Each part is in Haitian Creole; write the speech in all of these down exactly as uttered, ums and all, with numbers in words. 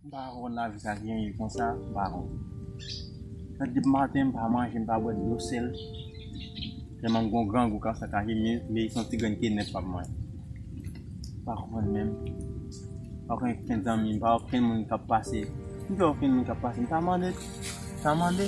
M pa konn lavi sa ki genyen konsa, m pa konn. Sa depi maten, m pa manje, m pa bwè dlo sèl. Tèlman m gon grangou k ap sakaje, men, men se yon ti grenn kenèp m ap manje. M pa konprann menm. M pa konn okenn zanmi, m pa okenn moun k ap pase. M pa okenn moun k ap pase, m pa mande. M pa mande.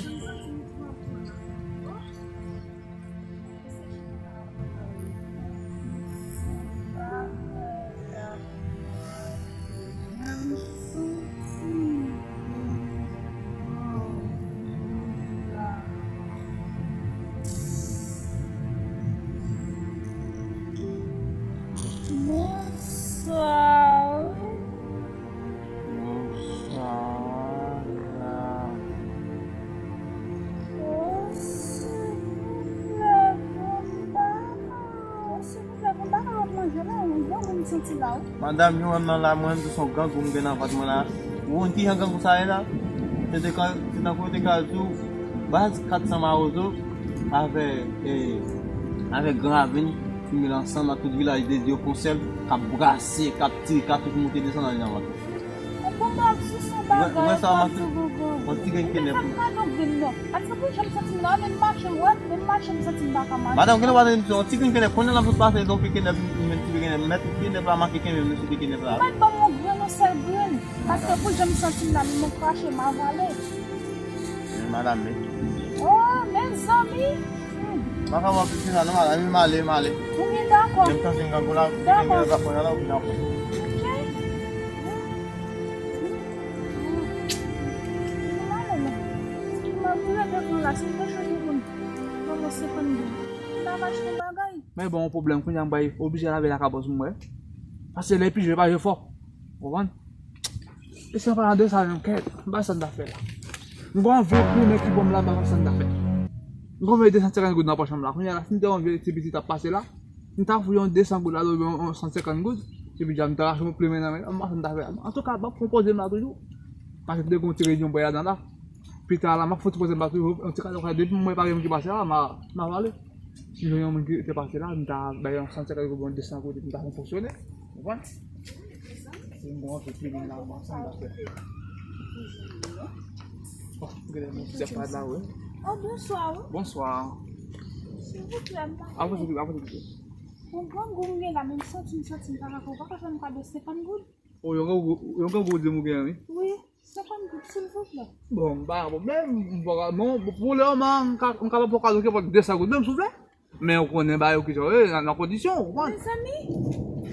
Bonswa. Bonswa. Oh, silvouplè, bon, m pa ka, silvouplè, bon, m pa ka ret manje la, yon grangou m santi la, wi. Madanm, jan w wè m nan la, mwen menm tou se yon grangou m gen nan vant mwen la. Ou konn kijan grangou sa ye la? Se te ka, se tankou yo te ka di w, baz kat san mawozo avè, e, avè Gran Ravin, ki mele ansanm ak tout vilaj de Dye yo fè yon sèl, k ap brase, k ap tire katouch, moute desann ale nan vant. Ou konn ap sou son bagay, ou konn ti gogo. Yon ti grenn kenèp. Mwen pa nan grenn non. Paske pou jan m santi m nan, menm mache, w wè, menm mache m santi m pa ka mache. Madanm, kenèp pa tande m, yon ti grenn kenèp. Kounye a l ap sot pase, yon ti kenèp, menm ti kenèp. Mèt kenèp la make kenèp, mesye kenèp la. Ou mèt ban m yon grenn, yon sèl grenn. Paske pou jan m santi m la, menm mwen krache, m avale. Men madanm, men. Oh, mezanmi. Hmm. M pa ka wè plis ke sa non, madanm, m ale, m ale. Ou byen dakò. Menm tan se grangou la, dakò. Ou byen dakò, la, ou byen dakò. Ok. Hmm. Hmm. M ale la. M ap vire devan la, si m te chwazi pou m ban mwen senkant goud. M ap achte yon bagay. Men bon, yon pwoblèm, kounye a m bay oblije lave lakabòs mwen. Paske lè pije pa jwe fò. Ou konprann? E san palan de sa menm, kèt, m pa sa m ta fè la. M gon vye plimen ki bon m la, m pa sa m ta fè. M gon vye de san senkant goud nan pòch mwen la. Kounye a la, si m te yon vye ti pitit ap pase la, m ta fout yon de san goud la, oubyen yon san senkant goud, epi dja m ta rache yon plimen nan men, m pa sa m ta fè. Antouka, m ap konpoze m la toujou. Paske m te gon ti reyinyon bò ladan la. Pita la, m ap fout poze m la toujou, yon ti kado kado, depi m wè pa gen moun ki pase la, m a, m avale. Si m jwenn yon moun ki te pase la, m ta bay yon san senkant goud, yon de san goud, epi m ta fè fonksyone. Ou konprann? Se m gon anpil plimen la, m pa sa m ta fè. Oh, gade moun ki ap pale la, wi. Oh, bonswa, wi. Bonswa. Silvouplè, m ta... Avanse, avanse. Yon grangou m gen la, men m santi, m santi m pa ka fè, ou pa ka fè m kado senkant goud? Oh, yon grangou, yon grangou w di m ou gen, wi. Wi. Senkant goud, silvouplè. Bon, m pa gen pwoblèm, m pa ka, non, pou lè a, m ka, m kapab fè w kado kenpòt de san goud menm, silvouplè. Men ou konnen bagay yo kijan yo ye, nan, nan kondisyon, ou konprann? Mezanmi,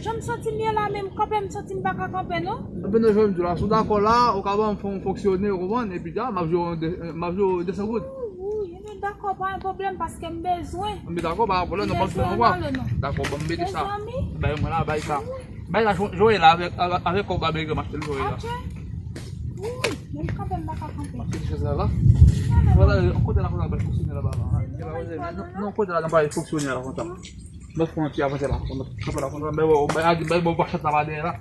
jan m santi m ye la, menm kanpe, m santi m pa ka kanpe, non. Ebyen, nan jan m di w la, si w dakò la, ou ka ban m fè yon fonksyone, ou konprann? Epi la, m ap jwe yon de, m ap jwe yon de san goud. Wi, wi, nou dakò, pa gen pwoblèm, paske m bezwen. M dakò, pa gen pwoblèm, nou pa bezwen anwa. Dakò, ban m mete sa. Mezanmi. Bay mwen la, bay sa. Bay la, Joël la, avèk, avèk, avèk kòb ameriken m achte l, Joël la. Ok. Wi, men kanpe m pa ka kanpe. M achte ti chèz la la. Vwala, yon kote la konsa, bay fonksyonè la ba la. Non, non, kote la, nan bay fonksyonè la konsa. Mwen pran ti avanse la, konsa, kanpe la konsa. Bay, bay, bay, bay, bay, bay, chat la ba dèyè la.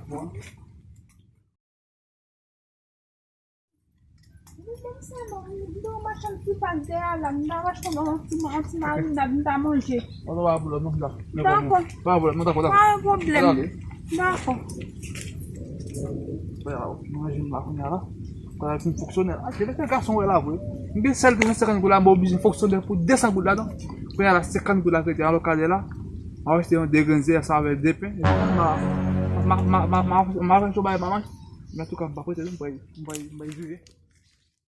Li menm sèlman, m te yon machann ti pak dèyè la, m ta rache yon ti, yon ti marinad, m ta manje. Mwen pa pwoblèm, non, la. Dakò. Pa pwoblèm, non, dakò, dakò. Pa gen pwoblèm. Dakò. Manje m la, kounye a la. Kounye a, m fonksyonè la. Achte, mete gason wè la, vre. M gen sèl ki nan senkant goud la, m oblije fonksyonè pou de san goud la, non. Kounye a la, senkant goud la k rete, alò kadè la. M ap achte yon de grenn zè sa avèk de pen. Epi m a, m a, m a, m a, m a, m a fè yon bagay, m a manje. Men antouka, m pa prete, m pral, m pral, m pral vire.